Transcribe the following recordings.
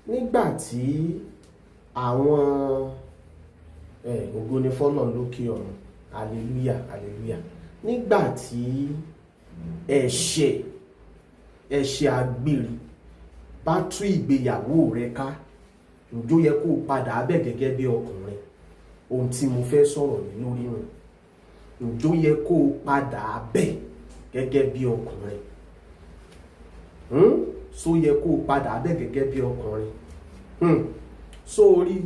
Nígbà tí àwọn ẹ, ògo ni fọ́lọ́run lókè ọ̀run, hallelujah, hallelujah. Nígbà tí ẹ̀ṣẹ̀ àgbèrè bá tú ìgbéyàwó rẹ ká, ǹjọ́ yẹ kó o padà abẹ́ gẹ́gẹ́ bí ọkùnrin? Ohun tí mo fẹ́ sọ̀rọ̀ lé lórí nù. Ǹjọ́ yẹ kó o padà abẹ́ gẹ́gẹ́ bí ọkùnrin? So yẹ kó o padà abẹ́ gẹ́gẹ́ bí ọkùnrin? Sórí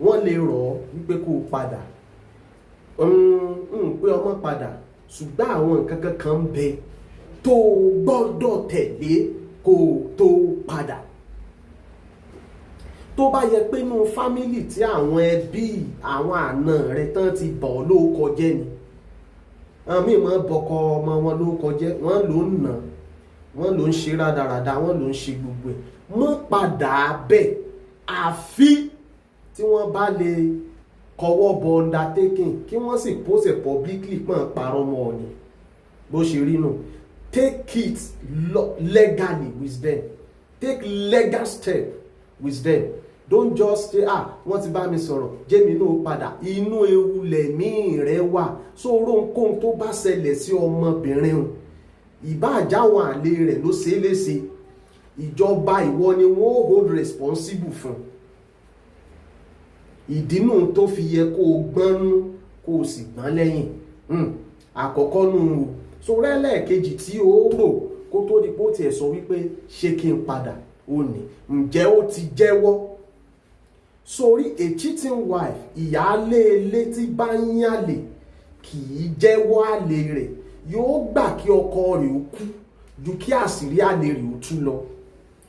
wọ́n lè rọ̀ ọ́ wípé kó o padà pé ọmọ padà, ṣùgbọ́n àwọn nǹkan kankan ń bẹ tó o gbọ́dọ̀ tẹ̀lé kó o tó padà. Tó bá yẹ pé inú family tí àwọn ẹbí, àwọn àna rẹ tán ti bọ̀ ọ́ ló kọjẹ́ ni, àwọn míì máa ń bọkọ ọmọ wọn ló kọjẹ́, wọ́n ló ń nà, wọ́n ló ń ṣe rádaràda, wọ́n ló ń ṣe gbogbo ẹ̀, mọ́ padà bẹ́ẹ̀, àfi tí wọ́n bá lè kọwọ́ bọ undertaking, kí wọ́n sì post it publicly pọ̀n parọ́ mọ́ ọ ni. Bó ṣe rí nù. Take it legally with them. Take legal step with them. Don't just say, "Ah, wọ́n ti bá mi sọ̀rọ̀, jẹ́mi náà padà." Inú ewu lẹ̀mí rẹ̀ wà. Sóró ohunkóhun tó bá ṣẹlẹ̀ sí ọmọbìnrin o, ìbá àjáwọn àlè rẹ̀ ló ṣe é léṣe, ìjọba, ìwọ ni wọ́n hold responsible fún. Ìdínú tó fi yẹ kó o gbọ́n nú, kó o sì gbọ́n lẹ́yìn. Àkọ́kọ́ nù o. So rẹ́lẹ̀kejì tí o rò kó tó di pé ó tiẹ̀ sọ wípé ṣé kí n padà, ó ní, ǹjẹ́ ó ti jẹ́wọ́? Sórí a cheating wife, ìyáálé ilé tí bá ń yàlè kì í jẹ́wọ́ àlè rẹ̀. Yóò gbà kí ọkọ rẹ̀ ó kú ju kí àṣírí àlè rẹ̀ ó tú lọ.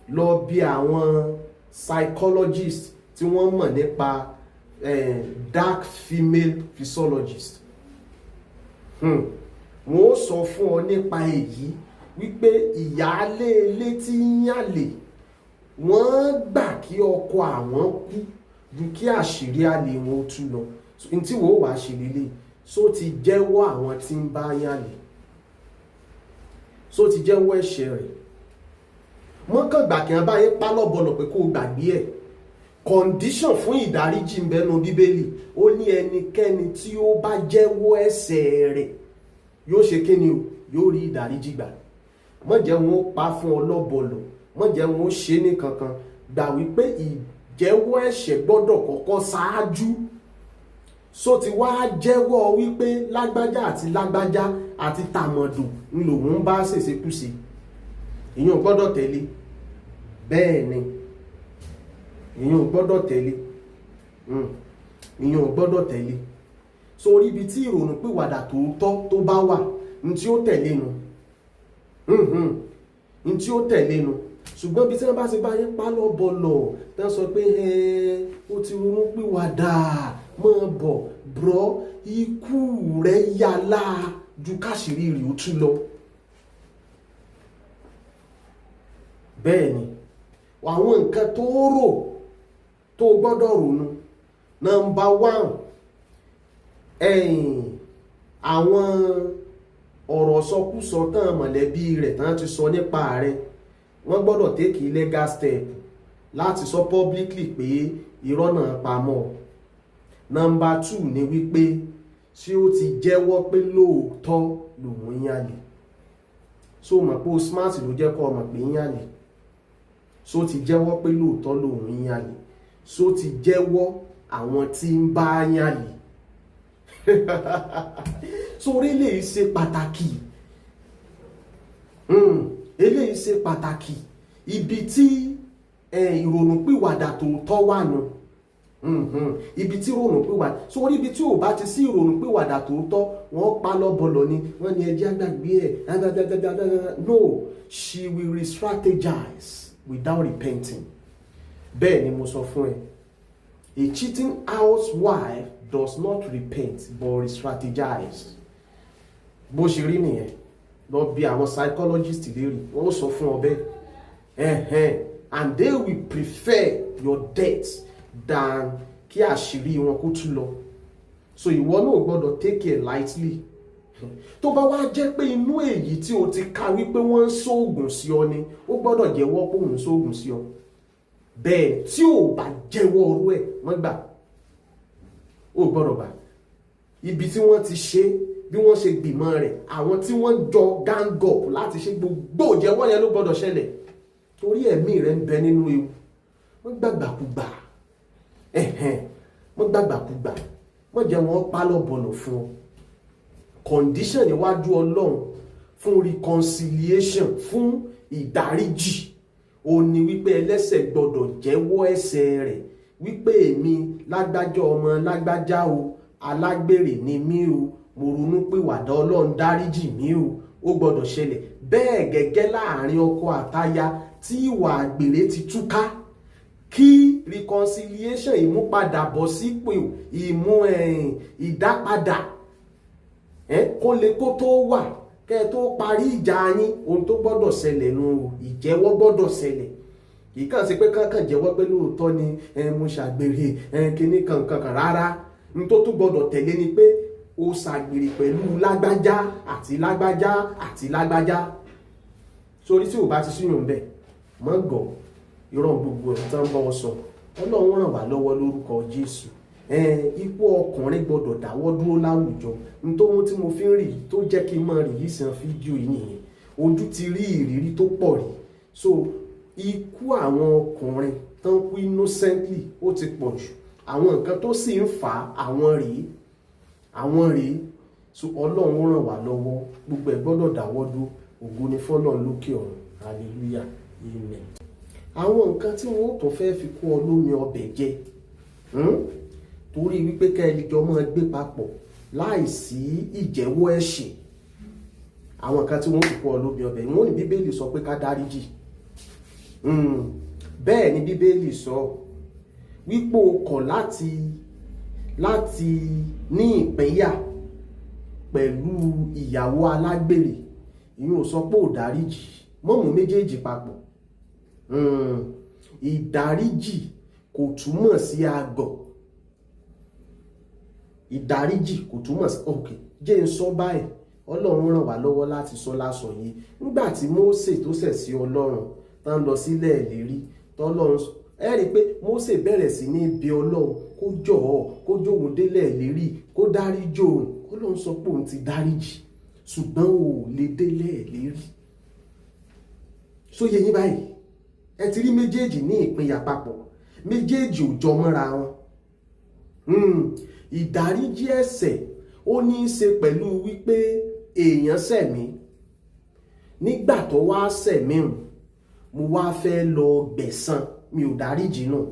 Lọ bí àwọn psychologist tí wọ́n mọ̀ nípa dark female physiologist. Wọ́n ó sọ fún ọ nípa èyí wípé ìyáálé ilé tí ń yàlè, wọ́n gbà kí ọkọ àwọn kú ju kí àṣírí àlè wọn ó tú lọ. N tí wọ́n wàá ṣe lélẹ̀, so ti jẹ́wọ́ àwọn tí ń bá yàlè? So ti jẹ́wọ́ ẹ̀ṣẹ̀ rẹ̀? Mọ́kàn gbà kí wọ́n bá yín pa lọ́bọ̀lọ̀ pé kó o gbàgbé ẹ̀. Condition fún ìdáríjì ń bẹnu Bíbélì. Ó ní ẹnikẹ́ni tí ó bá jẹ́wọ́ ẹ̀ṣẹ̀ rẹ̀ yóò ṣe kíni o? Yóò rí ìdáríjì gbà. Má jẹ́ wọn ó pa fún ọ lọ́bọ̀lọ̀, má jẹ́ wọn ó ṣe ní kankan. Gbà wípé ìjẹ́wọ́ ẹ̀ṣẹ̀ gbọ́dọ̀ kọ́kọ́ ṣáájú. So ti wá jẹ́wọ́ wípé lágbájá àti lágbájá àti tàmọ̀dù ń lòun bá ṣèṣekúṣe? Ìyẹn ò gbọ́dọ̀ tẹ̀lé. Bẹ́ẹ̀ ni, ìyẹn ò gbọ́dọ̀ tẹ̀lé. Ìyẹn ò gbọ́dọ̀ tẹ̀lé. So orí ibi tí ìrònú pìwàdà tòótọ́ tó bá wà, ní tí ó tẹ̀lé nu, ní tí ó tẹ̀lé nu. Ṣùgbọ́n bí tí wọ́n bá ti bá yín pa lọ́bọ̀lọ̀, tán sọ pé ẹ ó ti ronú pìwàdà, mọ́ bọ̀ bro, ikú rẹ̀ yálà ju káṣírí rẹ̀ ó tú lọ. Bẹ́ẹ̀ ni, àwọn nǹkan tó rò tó gbọ́dọ̀ ronú. Number one, ẹ̀yìn àwọn ọ̀rọ̀ sọkúsọ tán mọ̀lẹ́bí rẹ̀ tán ti sọ nípa rẹ̀, wọ́n gbọ́dọ̀ take legal step láti sọ publicly pé irọ́ náà pamọ́. Number two ni wípé, ṣé ó ti jẹ́wọ́ pé lóòótọ́ lòun ń yàlè? So mọ̀ pé o smart ló jẹ́ kó o mọ̀ pé ń yàlè. So ti jẹ́wọ́ pé lóòótọ́ lòun ń yàlè? So ti jẹ́wọ́ àwọn tí ń bá yàlè? So eléyìí ṣe pàtàkì. Eléyìí ṣe pàtàkì. Ibi tí ìrònúpìwàdà tòótọ́ wà nù. Ibi tí ìrònúpìwàdà, so orí ibi tí ò bá ti sí ìrònúpìwàdà tòótọ́, wọ́n pa lọ́bọlọ̀ ni, wọ́n ní ẹjẹ́ àgbàgbé ẹ̀. No, she will re-strategize without repenting. Bẹ́ẹ̀ ni mo sọ fún ẹ. A cheating housewife does not repent but re-strategize. Bó ṣe rí nìyẹn. Lọ bí àwọn psychologist léèrè, wọ́n sọ fún ọ bẹ́ẹ̀. And they will prefer your death than kí àṣírí wọn kó tú lọ. So ìwọ náà gbọ́dọ̀ take it lightly. Tó bá wá jẹ́ pé inú èyí tí o ti ka wípé wọ́n ń ṣoògùn sí ọ ni, ó gbọ́dọ̀ jẹ́wọ́ pé òun ń ṣoògùn sí ọ. Bẹ́ẹ̀ tí ò bá jẹ́wọ́ orú ẹ̀, wọ́n gbà, ó gbọ́dọ̀ gbà. Ibi tí wọ́n ti ṣe, bí wọ́n ṣe gbìmọ̀ rẹ̀, àwọn tí wọ́n jọ gang up láti ṣe, gbogbo ìjẹ́wọ́ yẹn ló gbọ́dọ̀ ṣẹlẹ̀, torí ẹ̀mí rẹ̀ ń bẹ nínú ewu. Wọ́n gbàgbàkúgbà, ẹ̀hẹ̀n, wọ́n gbàgbàkúgbà, wọ́n jẹ́ wọ́n pálọ̀bọ̀lọ̀ fún ọ. Condition níwájú Ọlọ́run fún reconciliation, fún ìdáríjì, ó ní wípé ẹlẹ́ṣẹ̀ gbọ́dọ̀ jẹ́wọ́ ẹ̀ṣẹ̀ rẹ̀, wípé èmi lágbájá, ọmọ lágbájá o, alágbèrè ni mí o, mo ronú pìwàdà, Ọlọ́run dáríjì mí o. Ó gbọ́dọ̀ ṣẹlẹ̀ bẹ́ẹ̀ gẹ́gẹ́ láàrin ọkọ àtaya tí ìwà àgbèrè ti túká. Kí reconciliation, ìmúpadàbọ̀ sípò, ìmú ẹ̀yìn ìdápadà kó lè kó tó wà, kẹ́ ẹ tó parí ìjà yín, ohun tó gbọ́dọ̀ ṣẹlẹ̀ nu, ìjẹ́wọ́ gbọ́dọ̀ ṣẹlẹ̀. Kì í kàn sí pé kankan jẹ́wọ́ pé lóòótọ́ ni mo ṣàgbèrè kíní kankan kan, rárá. N tó tún gbọ́dọ̀ tẹ̀lé ni pé o ṣàgbèrè pẹ̀lú lágbájá àti lágbájá àti lágbájá. Sórí tí ò bá ti síyùn ń bẹ̀ mọ́ gọ̀, irọ́ gbogbo ẹ̀ tán bọ́ sọ. Ọlọ́run ràn wá lọ́wọ́ lórúkọ Jésù. Ipò ọkùnrin gbọ́dọ̀ dáwọ́ dúró láwùjọ. Nítorí tí mo fi ń rí tó jẹ́ kí n máa release fídíò yìí nìyẹn. Ojú ti rí ìrírí tó pọ̀ rí. So ikú àwọn ọkùnrin tán kú innocently, ó ti pọ̀ jù. Àwọn nǹkan tó sì ń fà á, àwọn rèé, àwọn rèé. So Ọlọ́run ràn wá lọ́wọ́. Gbogbo ẹ̀ gbọ́dọ̀ dáwọ́ dúró. Ògo ni fọ́lọ́run lókè ọ̀run. Hallelujah, amen. Àwọn nǹkan tí wọ́n tún fẹ́ fi kó ọ lómi ọbẹ̀ jẹ, Torí wípé kẹ́ ẹ jọ máa gbé papọ̀ láìsí ìjẹ́wọ́ ẹ̀ṣẹ̀, àwọn nǹkan tí wọ́n fi kó ọ lómi ọbẹ̀, wọ́n ní Bíbélì sọ pé ká dáríjì. Bẹ́ẹ̀ ni Bíbélì sọ wípé o kọ̀ láti ní ìpínyà pẹ̀lú ìyàwó alágbèrè, ìyẹn ò sọ pé ò dáríjì. Mọ́mú méjèèjì papọ̀. Ìdáríjì kò túmọ̀ sí agọ̀. Ìdáríjì kò túmọ̀ sí, ok, jẹ́ ń sọ báyìí. Ọlọ́run ràn wá lọ́wọ́ láti sọ lásọ yìí. Nígbà tí Mósè tó ṣẹ̀ sí Ọlọ́run tán lọ sílẹ̀ ìlérí, tọ́lọ́run, ẹ rí i pé Mósè bẹ̀rẹ̀ sí ní bí Ọlọ́run kó jọ̀ọ́, kó jóun délẹ̀ ìlérí, kó dáríjì òun. Ọlọ́run sọ pé òun ti dáríjì, ṣùgbọ́n ò lè délẹ̀ ìlérí. Sóye yín báyìí? Ẹ ti rí méjèèjì ní ìpínyà papọ̀, méjèèjì ò jọ mọ́ra wọn. Ìdáríjì ẹ̀ṣẹ̀, ó ní í ṣe pẹ̀lú wípé èèyàn ṣẹ̀ mí. Nígbà tó wá ṣẹ̀ mí hùn, mo wá fẹ́ lọ gbẹ̀san, mi ò dáríjì náà.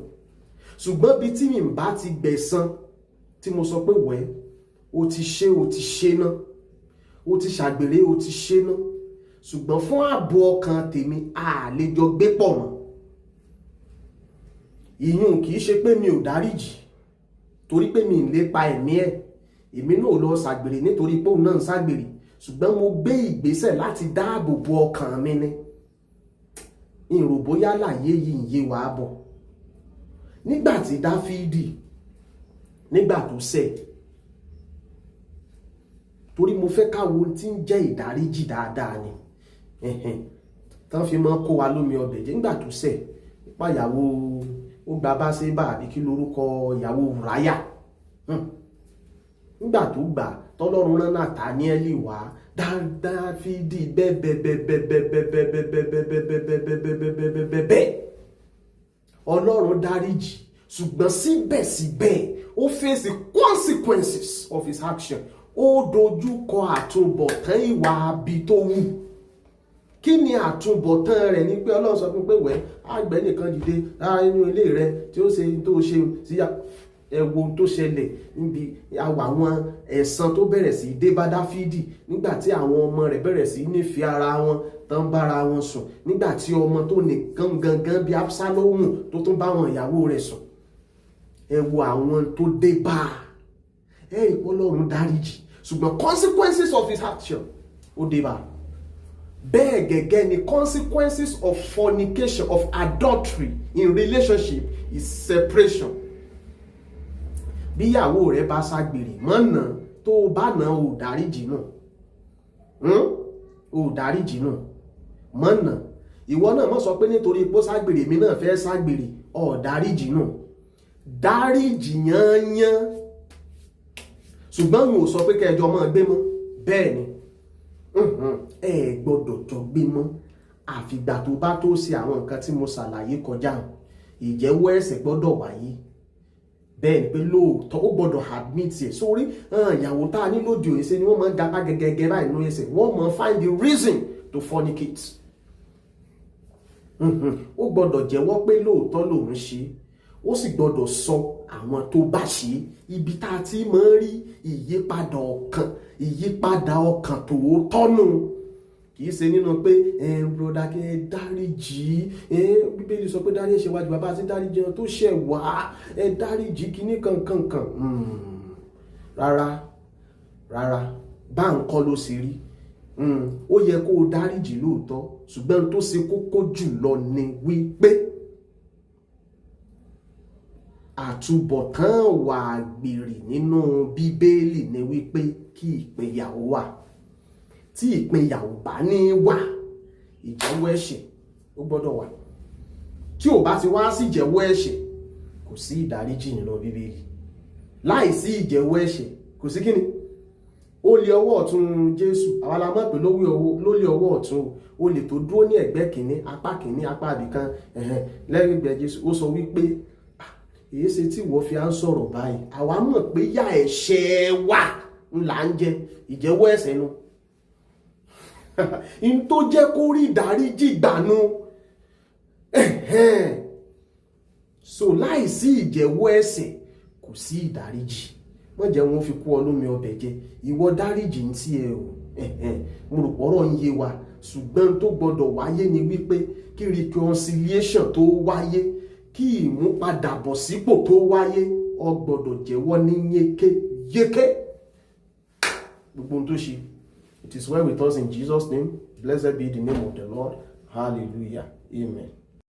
Ṣùgbọ́n bí tí mi bá ti gbẹ̀san, tí mo sọ pé wẹ́, o ti ṣe, o ti ṣe náà, o ti ṣàgbèrè, o ti ṣe náà, ṣùgbọ́n fún ààbò ọkàn tèmi, a lè jọ gbé pọ̀ mọ́. Ìyún kì í ṣe pé mi ò dáríjì, torí pé mi ì lépa ẹ̀mí ẹ̀. Èmi náà lọ ṣàgbèrè nítorí pé òun náà ń ṣàgbèrè, ṣùgbọ́n mo gbé ìgbésẹ̀ láti dáàbò bo ọkàn mi ni. Ìrò bóyá láyé yìí ń yé wa bọ̀. Nígbà tí Dáfídì, nígbà tó ṣẹ̀, torí mo fẹ́ káwo tí ń jẹ́ ìdáríjì dáadáa ni tán fi mọ́ kó wa lómi ọbẹ̀ jẹ́. Nígbà tó ṣẹ̀ pàyàwó, ó gba Báṣébà, àbí kí lorúkọ ìyàwó Wùráyà. Nígbà tó gbà, tọ́lọ́run rán Nàtàníẹ́lì wá, Dáfídì bẹ́ẹ̀bẹ́ẹ̀bẹ́ẹ̀bẹ́ẹ̀bẹ́ẹ̀bẹ́ẹ̀bẹ́ẹ̀bẹ́ẹ̀bẹ́ẹ̀bẹ́ẹ̀bẹ́ẹ̀, Ọlọ́run dáríjì, ṣùgbọ́n síbẹ̀síbẹ̀ ó face consequences of his action. Ó dojú kọ àtúbọ̀tán ìwà abi tó wù. Kí ni àtúbọ̀tán rẹ̀? Ni pé Ọlọ́run sọ fún pé wẹ́ àgbẹ̀ nìkan dìde lára inú ilé rẹ tí ó ṣe tó ṣe sí. Ẹ wo ohun tó ṣẹlẹ̀ níbi àwọn ẹ̀san tó bẹ̀rẹ̀ sí dé bá Dáfídì nígbà tí àwọn ọmọ rẹ̀ bẹ̀rẹ̀ sí nífẹ̀ẹ́ ara wọn tán, bára wọn sùn, nígbà tí ọmọ tó nìkan gangan bíi Absalomu tó tún bá wọn ìyàwó rẹ̀ sùn. Ẹ wo àwọn tó dé bá a. Ẹ rí pé Ọlọ́run dáríjì, ṣùgbọ́n consequences of his action, ó dé bá a. Bẹ́ẹ̀ gẹ́gẹ́ ni consequences of fornication, of adultery in relationship is separation. Bíyàwó rẹ bá ṣàgbèrè, mọ́nà tó o bá nà, ò dáríjì náà, ò dáríjì náà, mọ́nà. Ìwọ náà mọ̀ sọ pé nítorí ipò ságbèrè mi náà fẹ́ ságbèrè. Ọ̀ dáríjì nù, dáríjì yányán. Ṣùgbọ́n n ò sọ pé kẹjọ máa gbé mọ́. Bẹ́ẹ̀ ni, ẹ gbọ́dọ̀ jọ gbé mọ́ àfìgbà tó bá tó ṣe àwọn nǹkan tí mo ṣàlàyé kọjá. Ìjẹ́wọ́ ẹ̀ṣẹ̀ gbọ́dọ̀ wáyé. Bẹ́ẹ̀ ni, pé lóòótọ́, ó gbọ́dọ̀ admit ẹ̀ sórí. Ìyàwó tá a ní lóde òní, ṣe ni wọ́n máa ń gapá gẹ́gẹ́ báyìí nínú ẹ̀ṣẹ̀. Wọ́n máa find the reason to fornicate. Ó gbọ́dọ̀ jẹ́wọ́ pé lóòótọ́ lòun ṣe, ó sì gbọ́dọ̀ sọ àwọn tó bá ṣe. Ibi tá a ti máa ń rí ìyípadà ọkàn, ìyípadà ọkàn tòótọ́ nù. Kì í ṣe nínú pé broda, kí ẹ dáríjì. Bíbélì sọ pé dárí ẹ̀ṣẹ̀ wájú bàbá àti dáríjì wọn tó ṣẹ̀ wá, ẹ dáríjì kíní kankankan. Rárá, rárá, bá ń kọ́ ló ṣe rí. Ó yẹ kó o dáríjì lóòótọ́, ṣùgbọ́n tó ṣe kókó jùlọ ni wípé àtúbọ̀tán wà àgbèrè nínú Bíbélì ni wípé kí ìpínyà wà. Tí ìpínyà ò bá ní wà, ìjẹ́wọ́ ẹ̀ṣẹ̀ ó gbọ́dọ̀ wà. Tí ò bá ti wá sí ìjẹ́wọ́ ẹ̀ṣẹ̀, kò sí ìdáríjì nínú Bíbélì. Láì sí ìjẹ́wọ́ ẹ̀ṣẹ̀, kò sí kíni. Ó lé ọwọ́ ọ̀tún Jésù, àwa la mọ̀ pé ló lé ọwọ́ ọ̀tún o. Olè tó dúró ní ẹ̀gbẹ́ kìíní, apá kìíní, apá àbìkan lẹ́gbẹ̀ẹ́ Jésù, ó sọ wípé, "Èyí ṣe tí ìwọ fi á ń sọ̀rọ̀ báyìí? Àwa mọ̀ pé yà ẹ̀ṣẹ̀ wa ńlá ń jẹ." Ìjẹ́wọ́ ẹ̀ṣẹ̀ nu n tó jẹ́ kó rí ìdáríjì gbànú. So láìsí ìjẹ́wọ́ ẹ̀ṣẹ̀, kò sí ìdáríjì. Wọ́n jẹ́ wọn fi kú ọ lómi ọbẹ̀ jẹ. Ìwọ dáríjì ń tí ẹ o. Mo rò pọ̀rọ̀ ń yé wa. Ṣùgbọ́n tó gbọ́dọ̀ wáyé ni wípé kí reconciliation tó wáyé, kí ìmúpadàbọ̀sípò tó wáyé, ọ gbọ́dọ̀ jẹ́wọ́ ní yéké yéké gbogbo ohun tó ṣe. It is well with us in Jesus' name. Blessed be the name of the Lord. Hallelujah, amen.